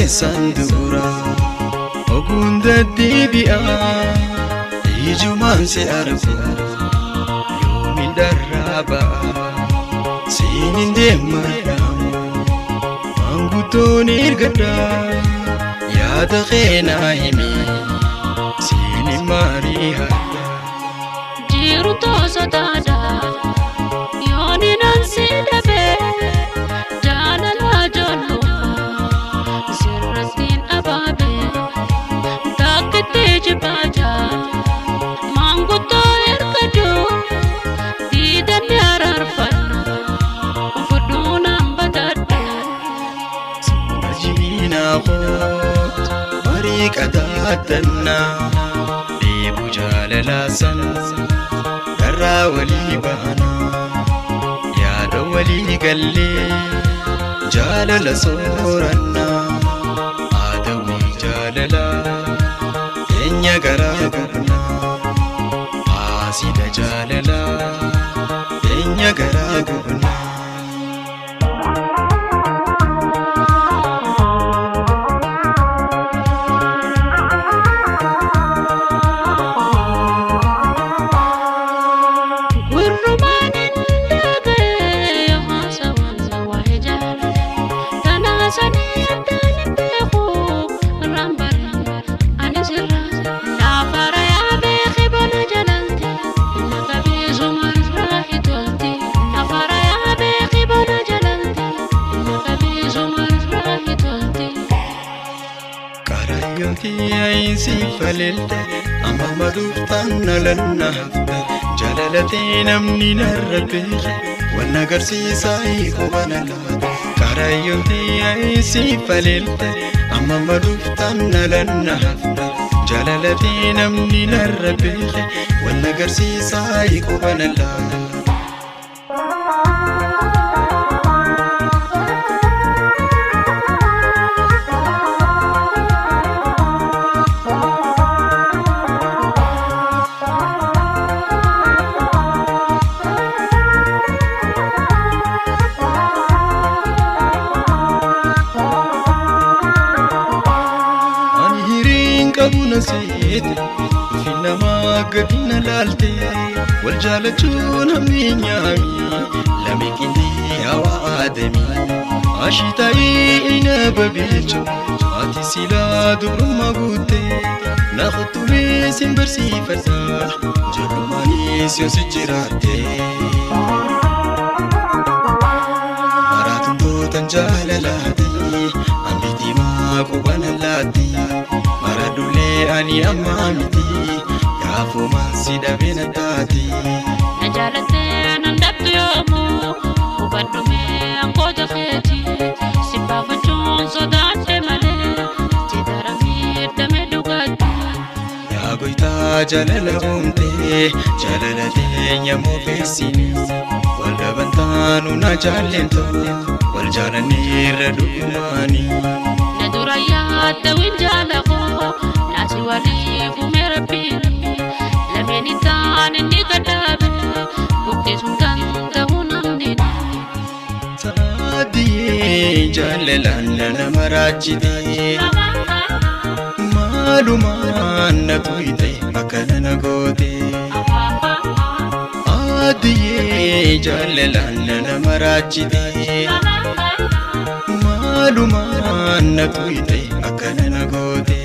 keessan dura oguun deddeebi'aa ijumaan si argu yoomiin dharraa ba'a siin hin deemadhaamu maanguddoon ergadha yaada kee naa himi siin hin mari'adha. Jiru toosotaadha yooni nan si dhabe jaalala ijoollummaa sirrattiin abaabe takkitti jibaaja maanguddoo ergadhu diidanni araarfadhu fudhuu nan batadhu. Majina koot marii qadaadannaa dheebuu jaalalaa san dharraa walii baanaa yaada walii gallee jaalala soorannaa haadawii jaalalaa teenya garaa gubnaa haasida jaalalaa teenya garaa gubnaa. Gurrumaan hin dhaga'e haasawaan waa'ee jaalala tanaasanii addaan hin beeku irraan bare ani sirra laafara yaa beeki bona jalalti inni qabeessu marraa hitolti laafara yaa beeki bona jalalti inni qabeessu marraa hitolti. Karayyooti ayiinsi faleelte amma maduuftaan nalanna hafte jaalalatee namni narra beeke wal agarsiisaa qubana laata. Karayyooti ayiinsi faleelte amma maduuftaan nalanna hafte jaalalatee namni narra beeke wal agarsiisaa qubana laata. Ani hiriin qabu na seete fi namaa gadi na laalte wal jaalachuun hammi nyaami lame qindii hawaa aadami ashitaa'ii ina babeecho ati silaa dubrummaa guutte na kuttumee sin barsiifadha jalumaanis yoo si jiraatte. Maraatuntootan jaalalaati ambitimaa qubana laatti maradullee ani ammaa miti gaafumaan si dhabee na taati. Na jaalattee nan dhabdu yoomuu hubadhu mee angoota keeti si baafachuun sodaadhe malee si daramee damee dhugaatti. Yaa goytaa jaalala uumtee jaalala teenya moofeessini wal dhabantaanu na jaallentu wal jaalanneerra dhugumaani. Na dura yaadda jaalakoo naasi waliif uume rabbiin lameen isaan inni gadhaabe buqqisuun danda'u namni. Saadiyee jaalalaan nama raajitee maalumaan na tuyte akkana na goote. Adiyee jaalalaan nama raajitee maalumaan na tuyte akkana na goote.